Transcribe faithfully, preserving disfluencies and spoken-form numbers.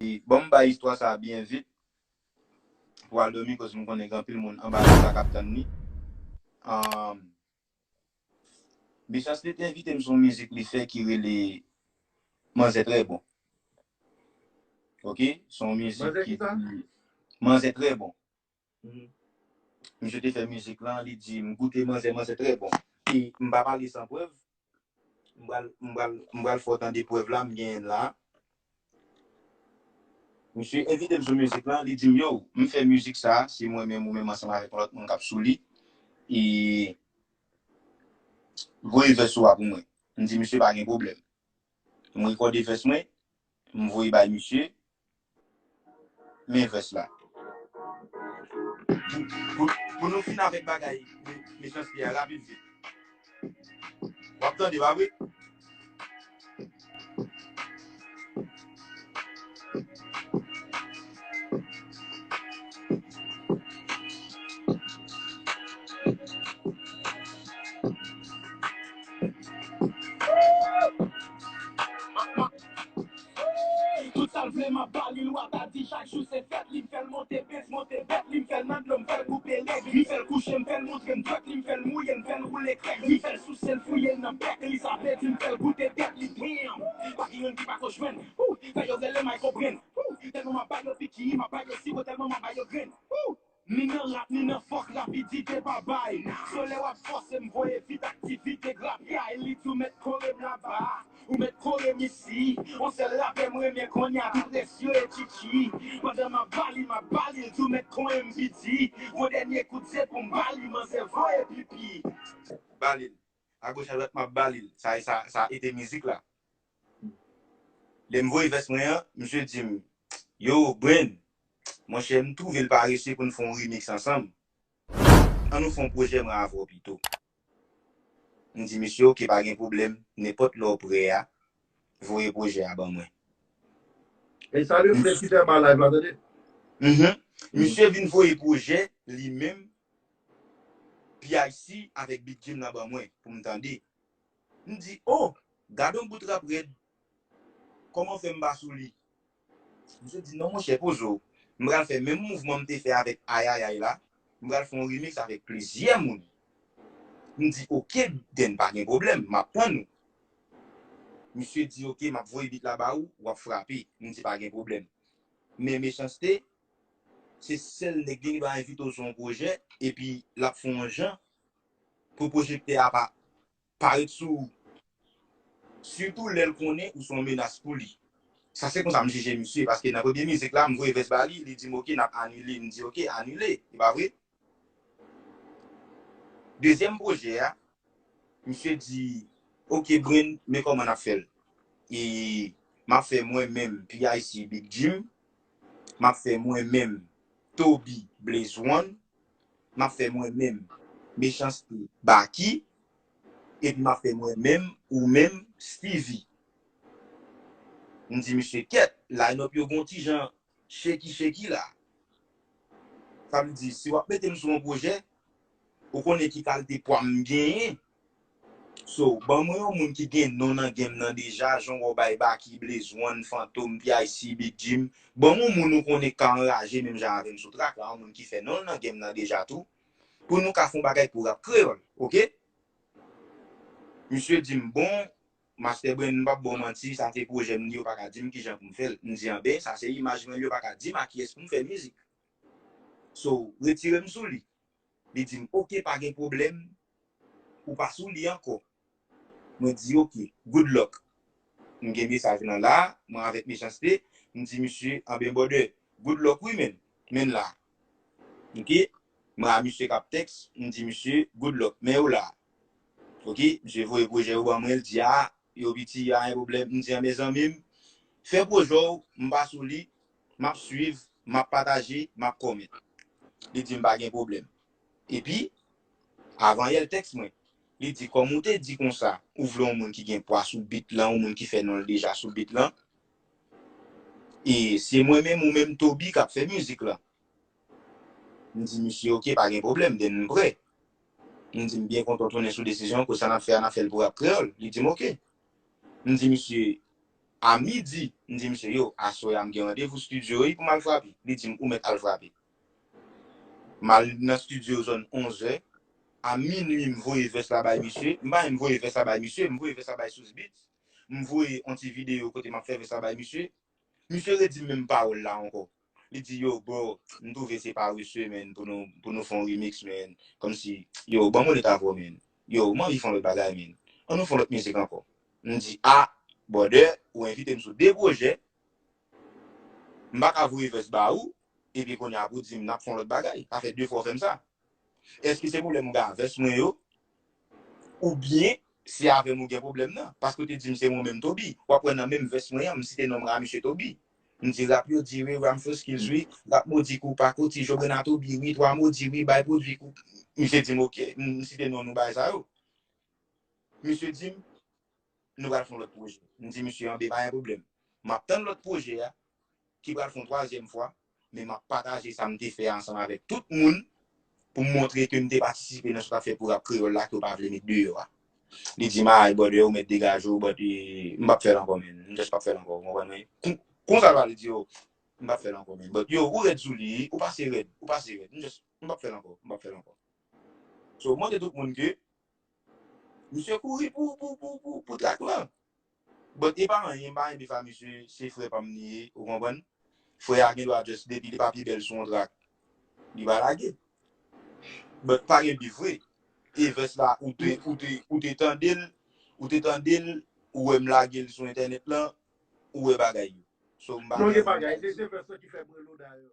Bon, m bay istwa sa a byen vit pou al dòmi, koz m konnen gen anpil moun anba la k ap tann li. Um, Mechanste te envite m sou yon mizik li fè ki rele Manzè Trè Bon. Ok? Se yon mizik ki di Manzè Trè Bon. Misye te fè mizik lan, li di m goute manzè, manzè trè bon. E m pa pale san prèv. M pral, m pral, m pral fè w tande prèv la, m genyen l la. Misye envite m sou mizik lan, li di m, yo, m fè mizik sa, se mwen menm ou menm ansanm avèk yon lòt moun k ap sou li. E voye vès ou a pou mwen. M di misye pa gen pwoblèm. M rekòde vès mwen, m voye bay misye. Men vès la. Pou, pou, pou nou fin avèk bagay me- mechanste a rapid vit. W ap tande, pa vre? Tout sa l vle m ap ba li l, w a ta di chak jou se fèt li. M fè l monte Benz, monte bèt li, m fè l nan dlo, m fè l koupe lèg li, m fè l kouche, m fè l montre m dwèt li, m fè l mouye, m fè l woule krèk li, m fè l souse l fouye l nan bèk li, sa vle di m fè l goute tèt li. Damn! Pa gen youn ki pa ko jwenn. Ou, fè yo rele m ay konprann. Ou, tèlman m ap ba yo piki, m ap ba yo siwo, tèlman m ap ba yo grenn. Ou, ni nan rap, ni nan fòk, rapidite pa bay. So lè w ap fòse m voye vit aktivite grapyay, li di w mèt kore m laba, ou mèt kore m isi. On sèl rapè m renmen kounye a, tout rès yo e tchitchi. Pandan m ap ba li, m ap ba li, li di w mèt konnen m piti. Gwo dènye kout ze pou m ba li, manzè voye pipi. Ba li l. Agoch adwat m ap ba li l. Sa, sa, sa ete mizik la. Lè m voye vès mwen an, misye di m, yo, Brenn, monchè, m twouve l parese pou n fè yon remix ansanm. An nou fè yon pwojè mwen avè w pito. M di misye, oke, pa gen pwoblèm, nenpòt lè w prè a, voye pwojè a ban mwen. E salye frè ki fè ba live la, tande? Mhm. Misye vin voye pwojè li menm, P I C avèk Big Jim nan ban mwen pou m tande. M di, oh, gade yon bout rap rèd. Kòman fè m pa sou li? Misye di, non, monchè, poze w. M pral fè menm mouvman m te fè avèk Ayayay la. M pral fè yon remix avèk plizyè moun. M di, oke, then pa gen pwoblèm, m ap tann ou. Misye di, oke, m ap voye beat la ba ou, w ap frape. M di, pa gen pwoblèm. Men Mechanste, se sèl nèg li ki pa envite w sou yon pwojè, epi l ap fè yon jan pou pwojektè a pa parèt sou ou. Sitou lè l konnen ou se yon menas pou li. Sa se konsa m jije misye, paske nan premye mizik la, m voye vès ba li, li di m, oke, n ap anile. M di, oke, anile, e pa vre? Dezyèm pwojè a, misye di, oke, Brenn, men kòman n ap fè l? E m ap fè mwen menm, P I C Big Jim, m ap fè mwen menm, Toby Blaze One, m ap fè mwen menm, Mechanste Baky, epi m ap fè mwen menm, ou menm, Steevy. M di misye, kèt, line up yo gon ti jan shaky shaky la. Sa vle di, si w ap mete m sou yon pwojè, ou konnen ki kalite pwa m genyen. So, ban mwen yon moun ki gen non nan game nan deja, jan w wè w bay Baky, Blaze One, Fantom, P I C, Big Jim. Ban m yon moun ou konnen k ka anraje menm jan avè m sou track la, yon moun ki fè non l nan game nan deja tou. Pou nou ka fè yon bagay pou rap kreyòl, oke? Misye di m, bon, Master Brenn, m p ap ba w manti, sa se pwojè m li, yo pa ka di m kijan pou m fè l. M di, anben, sa se imaj mwen, yo pa ka di m a kiyès pou m fè mizik. So, retire m sou li. Li di m, oke, pa gen pwoblèm, ou pa sou li ankò. Mwen di, oke, good luck. M gen mesaj lan la, mwen avèk Mechanste, m di misye, anben brother, good luck wi menn, menn la. Oke, mwen a misye k ap tèks, m di misye, good luck, men yo la. Oke, misye voye pwojè yo ban mwen, l di a, yo piti, a, pa gen pwoblèm, m di a, mezanmi m, fè pwojè w, m pa sou li, m ap swiv, m ap pataje, m ap kòmèt. Li di m pa gen pwoblèm. Epi, avan yè l tèks mwen, li di, kòm ou te di konsa, ou vle yon moun ki gen pwa sou beat lan, yon moun ki fè non l deja sou beat lan, e se mwen menm ou menm Toby k ap fè mizik lan. M di misye, oke, pa gen pwoblèm, then m prè. M di, m byen kontan tounen sou desizyon, koz sa n ap fè a, n ap fè l pou rap kreyòl. Li di m, oke. M di misye, A midi, m di misye, yo, aswè a m gen randevou studio wi pou m al frape. Li di m, ou mèt al frape. M al nan studio zòn onz è. A minui, m voye vès la bay misye. M pa menm voye vès la bay misye, m voye vès la bay Sous Beats. M voye yon ti videyo kote m ap fè vès la bay misye. Misye redi m menm pawòl la ankò. Li di, yo, bro, m twouve se parese, man, pou nou, pou nou fè yon remix, man. Kòmsi, yo, ban m onèt avè w, man. Yo, m anvi fè yon lòt bagay, man. An nou fè yon lòt mizik ankò. M di, a, brother, ou envite m sou de pwojè, m pa ka voye vès ba ou, epi kounye a pou di m n ap fè yon lòt bagay. Sa fè de fwa w fè m sa. Èske se pwoblèm ou gen ak vès mwen yo? Oubyen se avè m ou gen pwoblèm nan? Paske w te di m se mwen menm Toby. W ap wè nan menm vès mwen an, m site non m Ramsey Toby. M di rap yo di wi, Ramfo Skills wi, rap modi kou pa koti, Jobrena Toby wi, twa modi wi, bay pwodui kou. Misye di m oke, m site non nou bagay sa yo. Misye di m, nou pral fè yon lòt pwojè. M di misye anbe pa gen pwoblèm. M ap tann lòt pwojè a, ki pral fè yon twazyèm fwa, men m ap pataje sa m te fè ansanm avèk tout moun pou m montre ke m te patisipe nan sa w t ap fè pou rap kreyòl la ke w pa vle met deyò a. Li di m, ay, brother, ou mèt degaje w, but eh, m p ap fè l ankò, man. M just p ap fè l ankò, ou konprann mwen? Kon- Konsa l pale, li di, yo, m p ap fè l ankò, man. But yo, ou rèd sou li, ou pase rèd, ou pase rèd. M just, m p ap fè l ankò, m p ap fè l ankò. So, m mande tout moun ke misye kouri pou, pou, pou, pou, pou track lan. But e pa anyen, m pa envy misye, se frè pa m li ye, ou konprann? Frè a gen dwa just depi li pa pi bèl sou yon track, li pa lage. But pa gen bif vre. E vès la, ou te, ou te, ou te tande l, ou te tande l, ou wè m lage l sou entènèt lan, ou wè bagay yo. So, m pa Non, gen gen bagay, se, se vès lan ki fè m rele w dayè.